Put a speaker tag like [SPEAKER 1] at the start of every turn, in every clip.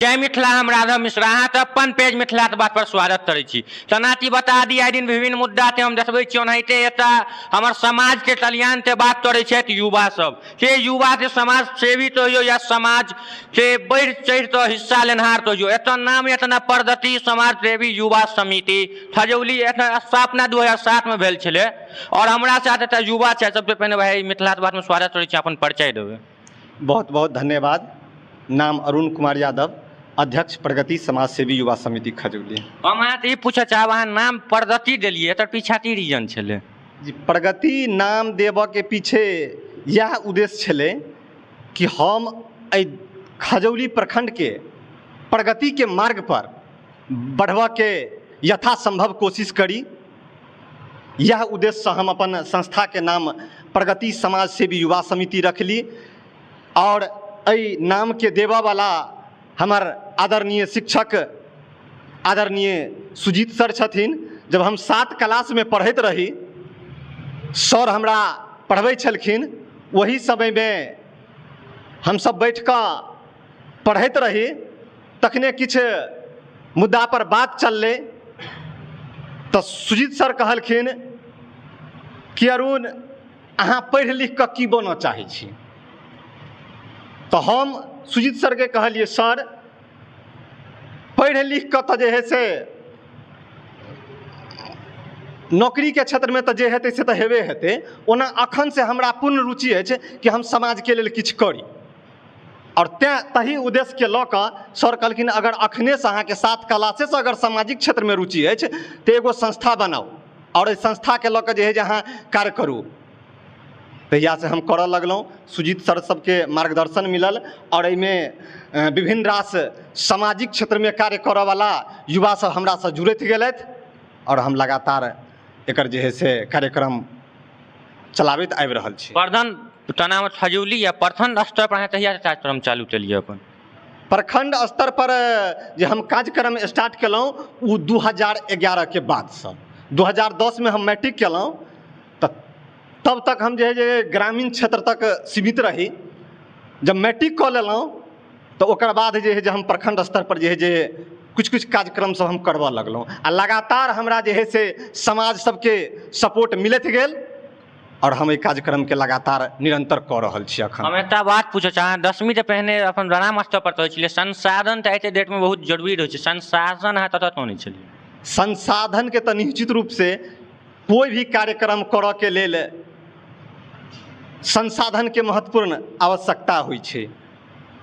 [SPEAKER 1] जय मिथिला, हम राघव मिश्रा अहाँके अपन पेज मिथिला के बात पर स्वागत करै छी। तनाती बता दी, आइ दिन विभिन्न मुद्दा के हम देखबै छी। ओनाहिते एतऽ हमर समाज के कल्याण के बात करै छथि युवा सब, से युवा के समाज सेवी कहियौ या समाज से बढ़ि चढ़ि कऽ हिस्सा लेनहार कहियौ। एतऽ नाम एतना प्रगति समाज सेवी युवा समिति खजौली एतऽ स्थापना 2007 मे भेल छलै। आओर हमरा साथ एतऽ युवा छथि। सबसे पहिने भाई, मिथिला के बात मे स्वागत करै छी, अपन परिचय देबै।
[SPEAKER 2] बहुत बहुत धन्यवाद। नाम अरुण कुमार यादव, अध्यक्ष, प्रगति समाज सेवी युवा समिति, खजौली।
[SPEAKER 1] हम अहाँसँ ई पूछऽ चाहब, अहाँ नाम प्रगति देलियै, एकर पीछा की रीजन छलै?
[SPEAKER 2] जी, प्रगति नाम देबऽके पीछे इएह उद्देश्य छलै कि हम एहि खजौली प्रखण्डके प्रगतिके मार्गपर बढ़बऽके यथासम्भव कोशिश करी। इएह उद्देश्यसँ हम अपन संस्थाके नाम प्रगति समाज सेवी युवा समिति रखली। आओर एहि नामके देबऽवला हमर आदरणीय शिक्षक आदरणीय सुजीत सर छथिन। जब हम 7 क्लासमे पढ़ैत रही, सर हमरा पढ़बै छलखिन। ओही समयमे हमसब बैठ कऽ पढ़ैत रही, तखने किछु मुद्दापर बात चललै तऽ सुजीत सर कहलखिन कि अरुण, अहाँ पढ़ि लिख कऽ की बनऽ चाहै छी? तऽ हम सुजीत सरके कहलियै, सर, पढ़ि लिख कऽ तऽ जे है से नौकरीके क्षेत्रमे तऽ जे हेतै से तऽ हेबे हेतै। ओना अखन से हमरा पूर्ण रुचि अछि कि हम समाजके लेल किछु करी। आओर तेँ तही उद्देश्यके लऽ कऽ सर कहलखिन, अगर अखनेसँ अहाँके 7 क्लासेसँ अगर सामाजिक क्षेत्रमे रुचि अछि तऽ एगो संस्था बनाउ आओर एहि संस्थाके लऽ कऽ जे हइ जे अहाँ कार्य करू। तहियासँ हम करऽ लगलहुँ। सुजीत सर सबके मार्गदर्शन मिलल आओर एहिमे विभिन्न रास सामाजिक क्षेत्रमे कार्य करऽवला युवा सब हमरासँ जुड़ैत गेलथि आओर हम लगातार एकर जे हइ से कार्यक्रम चलाबैत आबि रहल छी।
[SPEAKER 1] प्रधान तनामे खजौली या प्रखंड स्तर पर अहाँ कहिया कार्यक्रम चालू केलियै अपन?
[SPEAKER 2] प्रखंड स्तर पर जे हम कार्यक्रम स्टार्ट केलहुँ, ओ 2011के बादसँ। 2010मे हम मैट्रिक केलहुँ, तऽ तब तक हम जे है जे ग्रामीण क्षेत्र तक सीमित रही। जब मैट्रिक कऽ लेलहुँ तऽ ओकर बाद जे है जे हम प्रखंड स्तर पर जे है जे किछु किछु कार्यक्रम सब हम करबऽ लगलहुँ आ लगातार हमरा जे है से समाज सबके सपोर्ट मिलैत गेल आओर हम एहि कार्यक्रमके लगातार निरन्तर कऽ रहल छी अखन।
[SPEAKER 1] हम एकटा बात पूछऽ चाहब, 10वीं के पहिने अपन ग्राम स्तर पर तऽ होइ छलै, संसाधन तऽ आइके डेटमे बहुत जरूरी रहै छै। संसाधन अहाँ कतऽ अनै छलियै?
[SPEAKER 2] संसाधनके तऽ निश्चित रूपसँ कोइ भी कार्यक्रम करऽके लेल संसाधनके महत्वपूर्ण आवश्यकता होइ छै।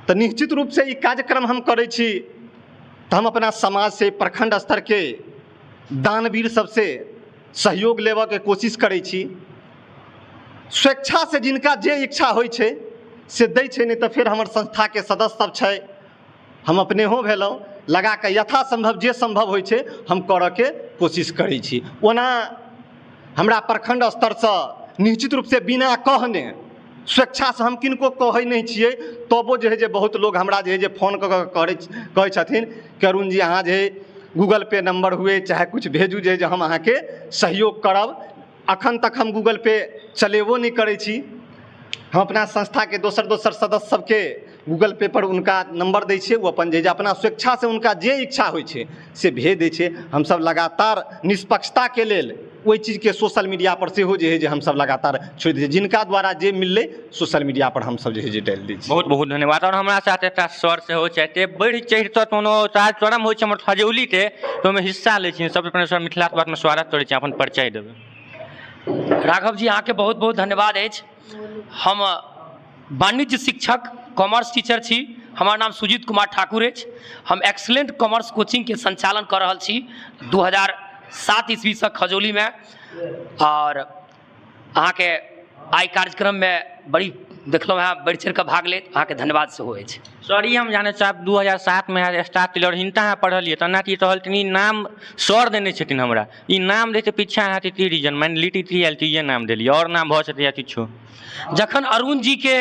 [SPEAKER 2] तऽ निश्चित रूपसँ ई कार्यक्रम हम करै छी तऽ हम अपना समाजसँ, प्रखण्ड स्तरके दानवीर सबसँ सहयोग लेबऽके कोशिश करै छी। स्वेच्छासँ जिनका जे इच्छा होइ छै से दै छै, नहि तऽ फेर हमर संस्थाके सदस्य सब छै, हम अपनेहो भेलहुँ, लगाकऽ यथासम्भव जे सम्भव होइ छै हम करऽके कोशिश करै छी। ओना हमरा प्रखण्ड स्तरसँ निश्चित रूपसँ बिना कहने स्वेच्छासँ, हम किनको कहै नहि छियै, तबो जे हइ जे बहुत लोग हमरा जे हइ जे फोन कऽ कऽ करै कहै छथिन कि अरुण जी, अहाँ जे हइ गूगल पे नम्बर हुए चाहे किछु भेजू, जे हइ जे हम अहाँके सहयोग करब। अखन तक हम गूगल पे चलेबो नहि करै छी। हम अपना संस्थाके दोसर दोसर सदस्य सबके गूगल पे पर हुनका नम्बर दै छियै, ओ अपन जे जे अपना स्वेच्छासँ हुनका जे इच्छा होइ छै से भेज दै छै। हमसब लगातार निष्पक्षताके लेल ओहि चीजके सोशल मीडिया पर सेहो जे हइ जे हमसब लगातार छोड़ि दै छियै। जिनका द्वारा जे मिललै, सोशल मीडिया पर हमसब जे हइ जे डालि दै छियै।
[SPEAKER 1] बहुत बहुत धन्यवाद। आओर हमरा साथ एकटा सर सेहो छथि। बढ़ि चढ़ि कऽ कोनो कार्यक्रम होइ छै हमर खजौलीके तऽ ओहिमे हिस्सा लै छी। सबसँ पहिने सर, मिथिलाके बातमे स्वागत करै छी, अपन परिचय देबै।
[SPEAKER 3] राघव जी, अहाँके बहुत बहुत धन्यवाद अछि। हम वाणिज्य शिक्षक, कॉमर्स टीचर छी। हमर नाम सुजीत कुमार ठाकुर अछि। हम एक्सलेंट कॉमर्स कोचिंगके संचालन कऽ रहल छी 2007 ईस्वीसँ खजौलीमे। आओर अहाँके आइ कार्यक्रममे बड़ी देखलहुँ हेँ बढ़ि चढ़ि कऽ भाग लैत, अहाँके धन्यवाद सेहो अछि।
[SPEAKER 1] सर, ई हम जानय चाहब, 2007मे अहाँ स्टार्ट केलियै आओर हिनका अहाँ पढ़लियै, तऽ एना की कहलखिन ई नाम सर देने छथिन हमरा, ई नाम दैके पीछा अहाँके की रीजन, मानि की आयल कि इहे नाम देलियै? आओर नाम भऽ सकैए किछो?
[SPEAKER 3] जखन अरुण जीके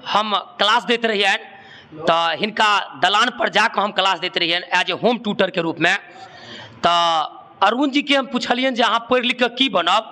[SPEAKER 3] हम क्लास दैत रहियनि तऽ हिनका दलानपर जाकऽ हम क्लास दैत रहियनि एज ए होम ट्यूटरके रूपमे। तऽ अरुण जीके हम पुछलियनि जे अहाँ पढ़ि लिख कऽ की बनब?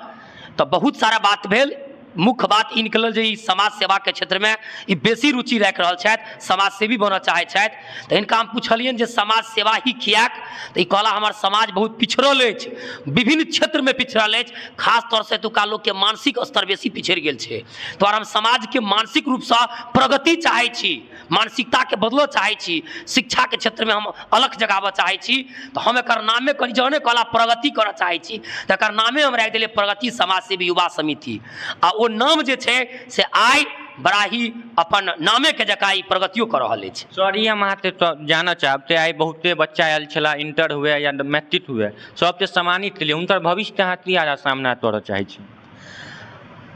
[SPEAKER 3] तऽ बहुत सारा बात भेल। मुख्य बात ई निकलल जे ई समाज सेवाके क्षेत्रमे ई बेसी रुचि राखि रहल छथि, समाजसेवी बनऽ चाहै छथि। तऽ हिनका हम पुछलियनि जे समाज सेवा ही किएक, तऽ ई कहला हमर समाज बहुत पिछड़ल अछि, विभिन्न क्षेत्रमे पिछड़ल अछि, खास तौरसँ एतुका लोकके मानसिक स्तर बेसी पिछड़ि गेल छै, तऽ हम समाजके मानसिक रूपसँ प्रगति चाहै छी, मानसिकताके बदलऽ चाहै छी, शिक्षाके क्षेत्रमे हम अलख जगाबऽ चाहै छी। तऽ हम एकर नामे कनि जहने कहला प्रगति करऽ चाहै छी, तऽ एकर नामे हम राखि देलियै प्रगति समाजसेवी युवा समिति। आ ओ नाम जे छै से आइ बड़ा ही अपन नामेके जकाँ ई प्रगतियो कऽ रहल अछि।
[SPEAKER 1] सर, ई हम अहाँके जानऽ चाहब जे आइ बहुते बच्चा आयल छलाह, इंटर हुए या मैट्रिक हुए, सबके सम्मानित केलियै, हुनकर भविष्यके अहाँ की आगाँ सामना करऽ चाहै छी?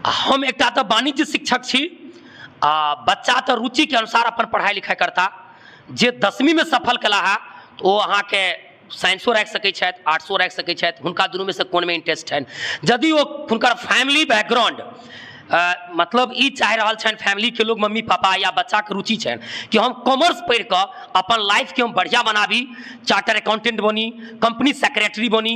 [SPEAKER 3] हम एकटा तऽ वाणिज्य शिक्षक छी, आ बच्चा तऽ रुचिके अनुसार अपन पढ़ाइ लिखाइ करता। जे 10वींमे सफल केला है ओ अहाँके साइंसो राखि सकै छथि, आर्ट्सो राखि सकै छथि, हुनका दुनूमे से कोनमे इंटरेस्ट छनि। यदि ओ हुनकर फैमिली बैकग्राउंड मतलब ई चाहि रहल छनि, फैमिलीके लोग, मम्मी पापा या बच्चाके रुचि छनि कि हम कॉमर्स पढ़ि कऽ अपन लाइफके हम बढ़िआँ बनाबी, चार्टर अकाउंटेंट बनी, कंपनी सेक्रेटरी बनी,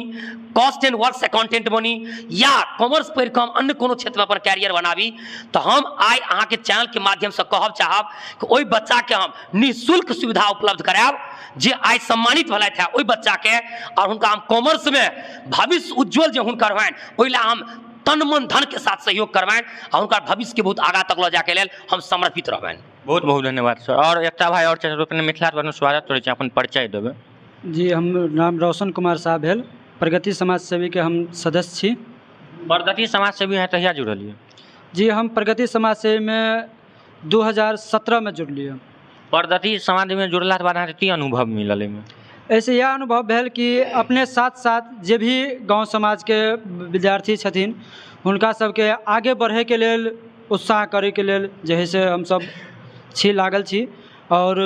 [SPEAKER 3] कॉस्ट एंड वर्क्स अकाउंटेंट बनी, या कॉमर्स पढ़ि कऽ हम अन्य कोनो क्षेत्रमे अपन कैरियर बनाबी, तऽ हम आइ अहाँके चैनलके माध्यमसँ कहब चाहब कि ओहि बच्चाके हम निःशुल्क सुविधा उपलब्ध करायब जे आइ सम्मानित भेलथि है ओहि बच्चाके, आओर हुनका हम कॉमर्समे भविष्य उज्जवल जे हुनकर होइन ओहि लए हम तन मन धन के साथ सहयोग करबनि आ हुनकर भविष्यके बहुत आगाँ तक लऽ जायके लेल हम समर्पित रहबनि।
[SPEAKER 1] बहुत बहुत धन्यवाद सर। और एकटा भाई और छथि, अपने मिथिला के स्वागत करै छी, अपन परिचय देबै।
[SPEAKER 4] जी, हम नाम रोशन कुमार साह भेल, प्रगति समाज सेवीके हम सदस्य छी।
[SPEAKER 1] प्रगति समाज सेवी अहाँ कहिया जुड़लियै?
[SPEAKER 4] जी, हम प्रगति समाज सेवीमे 2017 में जुड़लियै।
[SPEAKER 1] प्रगति समाज में जुड़लाके बाद अहाँके की अनुभव मिलल एहिमे?
[SPEAKER 4] एहिसँ इएह अनुभव भेल कि अपने साथ साथ जे भी गाँव समाजके विद्यार्थी छथिन हुनका सबके आगे बढ़ैके लेल उत्साह करैके लेल जे हइ से हमसब छी लागल छी, और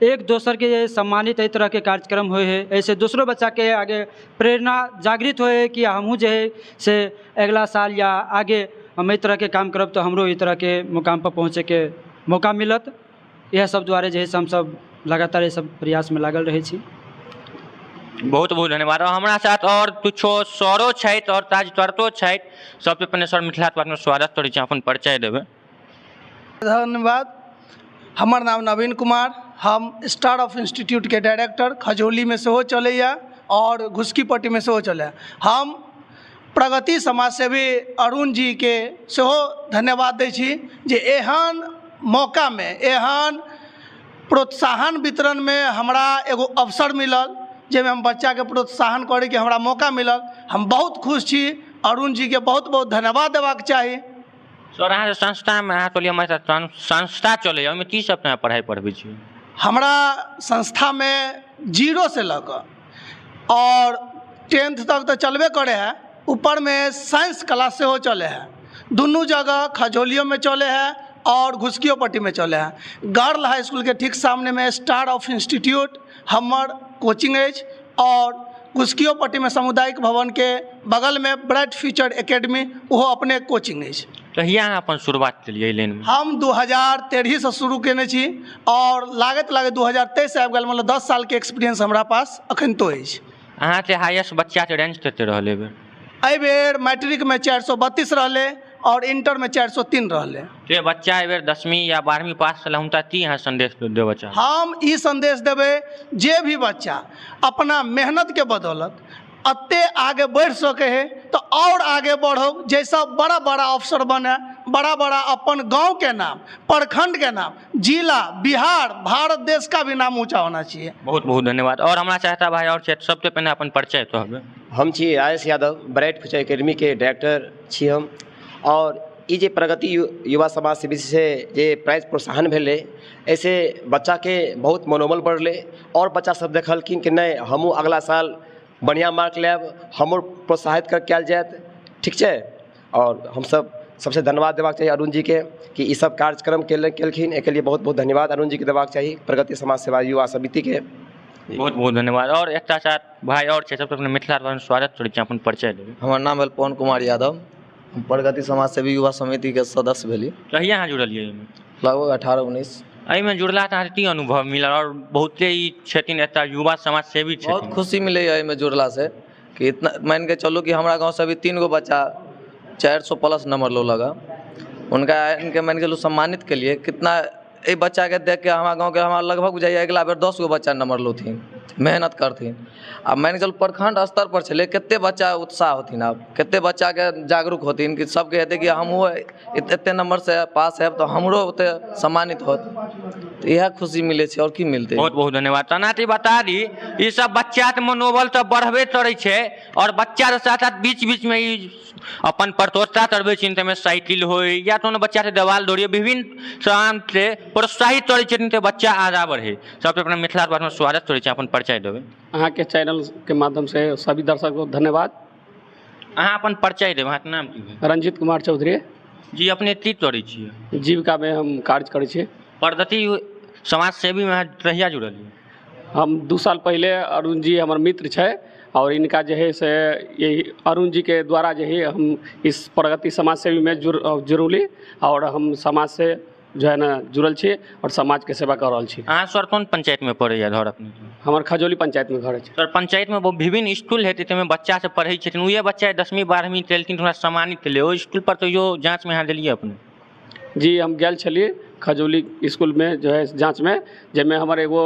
[SPEAKER 4] एक दोसरके सम्मानित एहि तरहके कार्यक्रम होइ हइ, एहिसँ दोसरो बच्चाके आगे प्रेरणा जागृत होइ हइ कि हमहूँ जे हइ से अगिला साल या आगे हम एहि तरहके काम करब तऽ हमरो एहि तरहके मुकामपर पहुँचैके मौका मिलत। इएह सब दुआरे जे हइ से हमसब लगातार एहि सब प्रयासमे लागल रहै छी।
[SPEAKER 1] बहुत बहुत धन्यवाद। और हमरा साथ और किछो सरो छथि और कार्यकर्तो छथि, सबसे पहिने सर मिथिला के स्वागत करै छी, अपन परिचय देबै।
[SPEAKER 5] धन्यवाद। हमर नाम नवीन कुमार, हम स्टार ऑफ इंस्टीट्यूट के डायरेक्टर, खजौलीमे सेहो चलैए और घुसकीपट्टीमे सेहो चलैए। हम प्रगति समाजसेवी अरुण जीके सेहो धन्यवाद दै छी जे एहन मौकामे एहन प्रोत्साहन वितरणमे हमरा एगो अवसर मिलल जाहिमे हम बच्चाके प्रोत्साहन करैके हमरा मौका मिलल। हम बहुत खुश छी, अरुण जीके बहुत बहुत धन्यवाद देबाक चाही।
[SPEAKER 1] सर, अहाँके संस्थामे अहाँ कहलियै हमर संस्था चलैए, ओहिमे की सब अहाँ पढ़ाइ पढ़बै छी?
[SPEAKER 5] हमरा संस्थामे 0 से लऽ कऽ और 10th तक तऽ चलबे करै है, ऊपरमे साइंस क्लास सेहो चलै है। दुनू जगह खजौलियोमे चलै है और घुसकियो पट्टीमे चलै है। गर्ल हाई स्कूलके ठीक सामनेमे स्टार ऑफ इंस्टीट्यूट हमर कोचिंग अछि और घुसकियो पट्टीमे सामुदायिक भवनके बगलमे ब्राइट फ्यूचर एकेडमी, ओहो अपने कोचिंग अछि।
[SPEAKER 1] कहिया अहाँ अपन शुरुआत केलियै एहि लाइनमे?
[SPEAKER 5] हम 2013सँ शुरू केने छी और लागैत लागैत 2023 आबि गेल, मतलब 10 सालके एक्सपीरियंस हमरा पास अखनितो अछि।
[SPEAKER 1] अहाँके हाईएस्ट बच्चाके रेंज कते रहल एहिबेर?
[SPEAKER 5] एहिबेर मैट्रिकमे 432 रहलै और इंटरमे 403 रहलै।
[SPEAKER 1] जे बच्चा एहिबेर 10वीं या 12वीं पास छलै हुनका की अहाँ संदेश देबऽ चाहब?
[SPEAKER 5] हम ई संदेश देबै, जे भी बच्चा अपना मेहनतके बदौलत एते आगे बढ़ि सकै है तऽ आओर आगे बढ़ो, जाहिसँ बड़ा बड़ा अफसर बने, बड़ा बड़ा अपन गाँवके नाम, प्रखंडके नाम, जिला, बिहार, भारत देश का भी नाम ऊँचा होना चाहिए।
[SPEAKER 1] बहुत बहुत धन्यवाद। और हमरा चाहता भाई और छथि, सबसे पहिने अपन परिचय कहबै।
[SPEAKER 6] हम छी राजेश यादव, ब्राइट फ्यूचर एकेडमीके डायरेक्टर छी हम। और ई जे प्रगति युवा समाज सेवी से जे प्राइज प्रोत्साहन भेलै, एहिसँ बच्चाके बहुत मनोबल बढ़लै आओर बच्चा सब देखलखिन कि नहि, हमहूँ अगला साल बढ़िआँ मार्क लायब, हमरो प्रोत्साहित कयल जायत। ठीक छै। आओर हमसब सबसँ धन्यवाद देबाक चाही अरुण जीके कि ई सब कार्यक्रम केलखिन। एहिके लिए बहुत बहुत धन्यवाद अरुण जीके देबाक चाही, प्रगति समाज सेवा युवा समितिके।
[SPEAKER 1] बहुत बहुत धन्यवाद। और एकटा साथ भाई और छै, सबसे पहिने मिथिला द्वारा स्वागत करै छी, अपन परिचय देबै।
[SPEAKER 7] हमर नाम भेल पवन कुमार यादव, हम प्रगति समाज सेवी युवा समितिके सदस्य भेली।
[SPEAKER 1] कहिया अहाँ जुड़लियै एहिमे?
[SPEAKER 7] लगभग 18-19।
[SPEAKER 1] एहिमे जुड़ला तऽ अहाँके की अनुभव मिलल? और बहुते ई छथिन एकटा युवा समाज सेवी छथिन।
[SPEAKER 7] बहुत खुशी मिलैए एहिमे जुड़लासँ कि इतना मानिके चलू कि हमरा गाँवसँ अभी 3 गो बच्चा 400 प्लस नंबर लौलक हँ। हुनका आनिके मानि कऽ चलू सम्मानित केलियै। कितना एहि बच्चाके देखिके हमरा गाँवके हमरा लगभग बुझाइए अगिला बेर 10 गो बच्चा नम्बर लौथिन, मेहनत करथिन। आ मानि कऽ चलू प्रखण्ड स्तर पर छलै, कते बच्चा उत्साह होथिन, आब कते बच्चाके जागरूक होथिन कि सबके हेतै कि हमहूँ एते नम्बरसँ पास हैब तऽ हमरो ओते सम्मानित होत। तऽ इएह खुशी मिलै छै, आओर की मिलतै।
[SPEAKER 1] बहुत बहुत धन्यवाद। तेना बता दी, ई सब बच्चाके मनोबल तऽ बढ़बे करै छै आओर बच्चाके साथ साथ बीच बीचमे ई अपन प्रतियोगिता करबै छथिन, ताहिमे साइकिल होइ या कोनो बच्चाके देवाल दौड़िए, विभिन्न सामानसँ प्रोत्साहित करै छथिन तऽ बच्चा आगाँ बढ़ै। सबसँ अपना मिथिला बातमे स्वागत करै छी, अपन परिचय देबै।
[SPEAKER 8] अहाँके चैनलके माध्यमसँ सभी दर्शक को धन्यवाद।
[SPEAKER 1] अहाँ अपन परिचय देबै, अहाँके नाम की भेल?
[SPEAKER 8] रंजीत कुमार चौधरी।
[SPEAKER 1] जी, अपने की करै छियै?
[SPEAKER 8] जीविकामे हम कार्य करै छी।
[SPEAKER 1] प्रगति समाज सेवीमे अहाँ कहिया जुड़लियै?
[SPEAKER 8] हम 2 साल पहिले। अरुण जी हमर मित्र छै और इनका जे है से यही अरुण जी के द्वारा जे है हम इस प्रगति समाज सेवी में जुड़ली और हम समाज से जो है ना जुड़ल छी और समाजके सेवा कऽ रहल छी।
[SPEAKER 1] अहाँ सर कोन पंचायतमे पड़ैया घर अपने?
[SPEAKER 8] हमर खजौली पंचायतमे घर अछि।
[SPEAKER 1] सर, पंचायतमे विभिन्न स्कूल हेतै, ताहिमे बच्चा सब पढ़ै छथिन, उएह बच्चा 10वीं 12वीं केलखिन तऽ हुनका सम्मानित केलियै, ओहि स्कूल पर तैयो जाँचमे अहाँ देलियै अपने?
[SPEAKER 8] जी, हम गेल छलियै खजौली स्कूलमे जो है जाँचमे, जाहिमे हमर एगो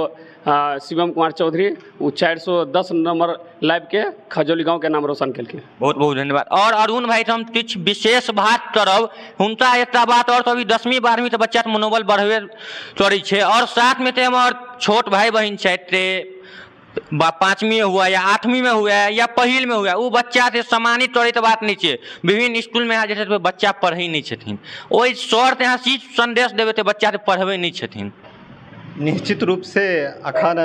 [SPEAKER 8] शिवम कुमार चौधरी ओ 410 नम्बर लाबिके खजौली गाँवके नाम रोशन केलखिन।
[SPEAKER 1] बहुत बहुत धन्यवाद। और अरुण भाई हम किछु विशेष बात करब हुनका, एकटा बात और, अभी 10वीं 12वीं तऽ बच्चाके मनोबल बढ़बे करै छै और साथमे तऽ हमर छोट भाई बहिन छथि, 5वीं हुए या 8वींमे हुए या पहिलमे हुए, ओ बच्चाके सम्मानित करैके बात नहि छै। विभिन्न स्कूलमे अहाँ जे छै बच्चा पढ़ै नहि छथिन, ओहि सर अहाँ की सन्देश देबै तऽ बच्चाके पढ़बै नहि छथिन?
[SPEAKER 2] निश्चित रूपसँ अखन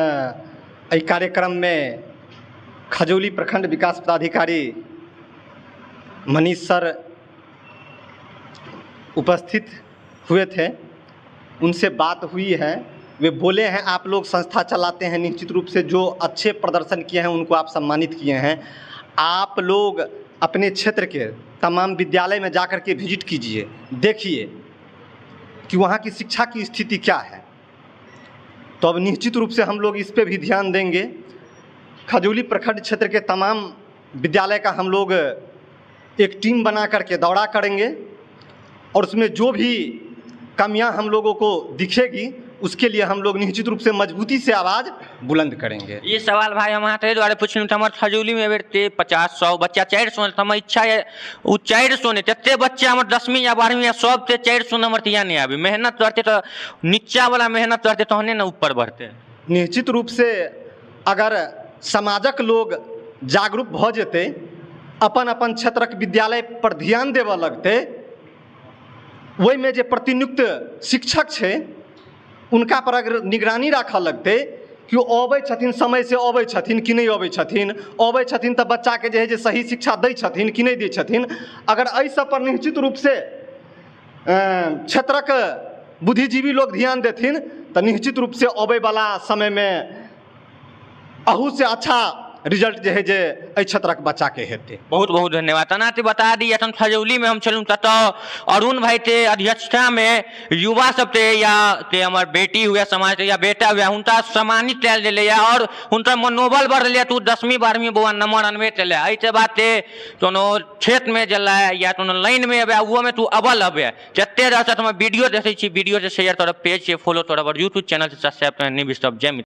[SPEAKER 2] एहि कार्यक्रममे खजौली प्रखंड विकास पदाधिकारी मनीष सर उपस्थित हुए थे, उनसे बात हुई है। वे बोले हैं आप लोग संस्था चलाते हैं, निश्चित रूप से जो अच्छे प्रदर्शन किए हैं उनको आप सम्मानित किए हैं। आप लोग अपने क्षेत्र के तमाम विद्यालय में जा कर के विजिट कीजिए, देखिए कि वहाँ की शिक्षा की स्थिति क्या है। तो अब निश्चित रूप से हम लोग इस पे भी ध्यान देंगे। खजौली प्रखंड क्षेत्र के तमाम विद्यालय का हम लोग एक टीम बना करके दौरा करेंगे और उसमें जो भी कमियां हम लोगों को दिखेगी उसके लिए हम लोग निश्चित रूप से मजबूती से आवाज़ बुलंद करेंगे।
[SPEAKER 1] ई सवाल भाई हम अहाँ ताहि दुआरे पुछलहुँ तऽ हमर खजौलीमे एहि बेर ते 50-100 बच्चा 400, हमर इच्छा यऽ ओ 400 नहि, तते बच्चा हमर 10वीं या 12वीं या सब ते 400 नम्बर तऽ नहि आबी। मेहनत करतै तऽ नीचावला मेहनत करतै तहने ने ऊपर बढ़तै।
[SPEAKER 2] निश्चित रूप से अगर समाजक लोग जागरूक भऽ जेतै, अपन अपन क्षेत्रक विद्यालय पर ध्यान देबऽ लगतै, ओहिमे जे प्रतिनियुक्त शिक्षक छै उनका पर अगर निगरानी राखऽ लगतै कि ओ अबै छथिन, समयसँ अबै छथिन कि नहि अबै छथिन, अबै छथिन तऽ बच्चाके जे है जे सही शिक्षा दै छथिन कि नहि दै छथिन, अगर एहि सब पर निश्चित रूपसँ क्षेत्रक बुद्धिजीवी लोग ध्यान देथिन तऽ निश्चित रूपसँ अबैवला समयमे अहूसँ अच्छा रिजल्ट जे है जे एहि क्षेत्रक बच्चाके हेतै।
[SPEAKER 1] बहुत बहुत धन्यवाद। तेना तऽ बता दी, एखन खजौलीमे हम छलहुँ ततऽ अरुण भाईके अध्यक्षतामे युवा सबके या ते हमर बेटी हुए समाजके या बेटा हुए हुनका सम्मानित कयल गेलैए और हुनकर मनोबल बढ़लैए। तू 10वीं 12वीं बौआ नम्बर अनबे केलए, एहिके बाद ते कोनो क्षेत्रमे गेलै या कोनो लाइनमे अबै ओहोमे तू अव्वल अबै। जते रहत हमर वीडियो देखै छी, वीडियो से शेयर करब, पेज से फॉलो करब और यूट्यूब चैनल से सब्सक्राइब करब नहि बिसरब। जय मिथिला।